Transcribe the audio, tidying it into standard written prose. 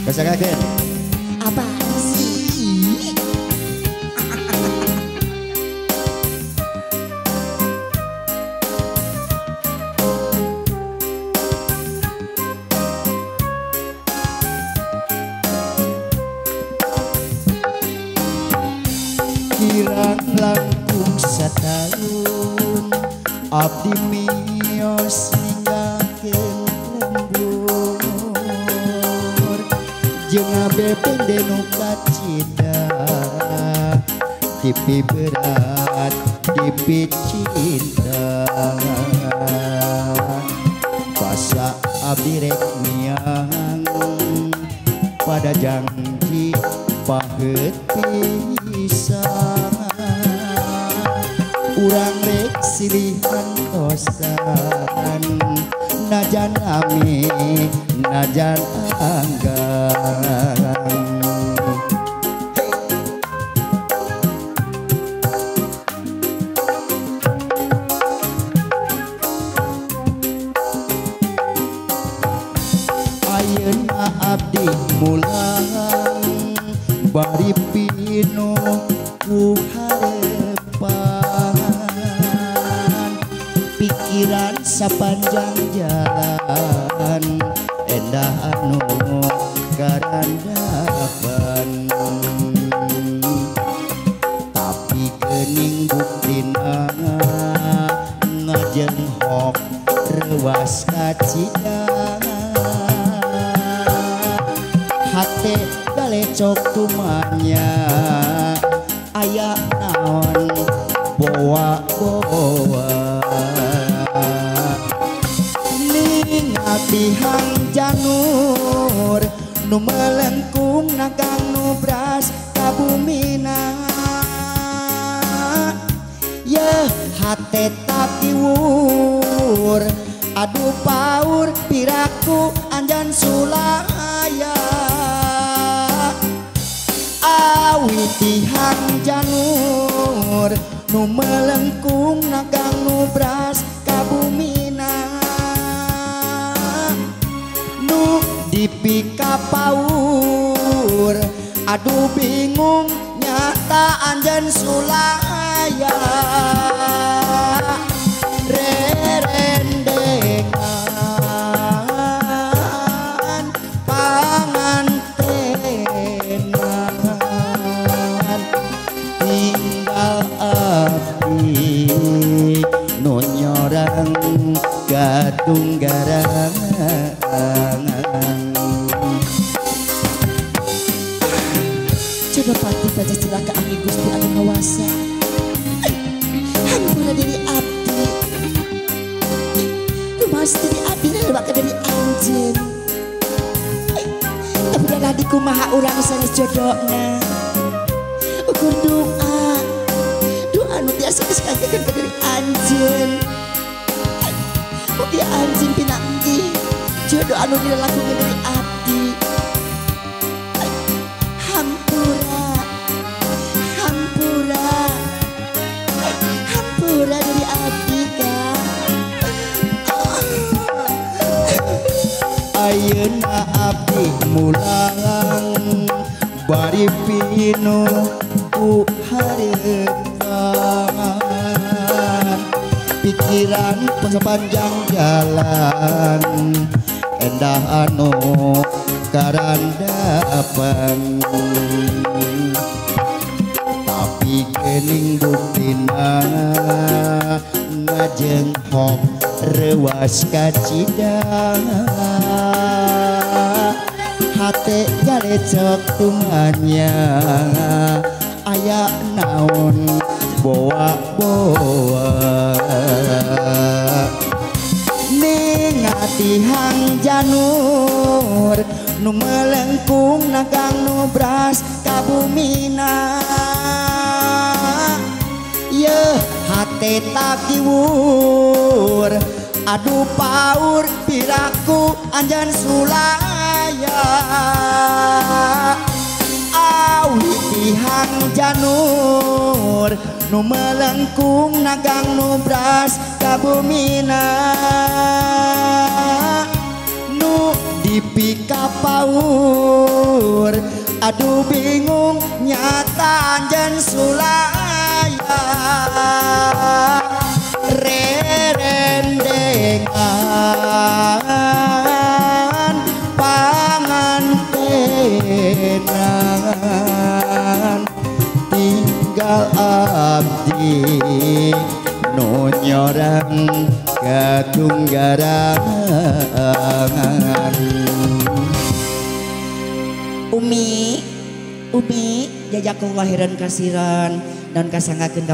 Kasagakeun. Apa sih? Kirang langkung sataun abdi mios ninggalkeun lembur jeung abepende nu kacida dipi berat dipi cinta basa abdi rek miang pada janji paheut pisan urang rek silihan tosan najan lami najan anggang. Ayeuna abdi mulang bari pinuh ku harepan pikiran sapanjang jalan endah anu karandapan tapi geuning buktina ngajenghok reuas kacida hate galecok tumanya aya naon boa-boa ningati hang janur nu melengkung nagang nu bras ka bumina yeuh hate takiwur aduh paur piraku anjan sulaya awiti hang janur nu melengkung nagang nu bras ka bumina nu dipika paur aduh bingung nyata anjeun sulaya rerendengan pangantenan tinggal abdi nu nyorang katunggaran. Jodoh pati baca celaka ami Gusti anu ngawasa. Hampura diri abdi. Rumaos diri abdi nalewak diri anjeun. Tapi dah dikumaha urang sanes jodona. Ukur doa. Doa nu tiasa geus kagekeun ka diri anjeun. Mugi anjeun pinanggih jodoh anu dilalakukeun diri abdi. Hampura, hampura, hampura dari abdi kang. Ayeuna abdi mulang bari pinuh ku harepan pikiran sepanjang jalan endah anu karandapan tapi geuning buktina ngajenghok reuas kacida hate galecok tumanya aya naon boa-boa ningati hang janur nu melengkung nagang nu bras ka bumina yeuh hate takiwur aduh paur piraku anjeun sulaya awiti hang janur nu melengkung nagang nu bras ka bumina nu dipika paur. Aduh bingung nyata anjeun sulaya rerendengan pangantenan tinggal abdi nu nyorang katunggarangan. Umi, Umi jajakumullah khairan kasiran dan kasanggakeun ka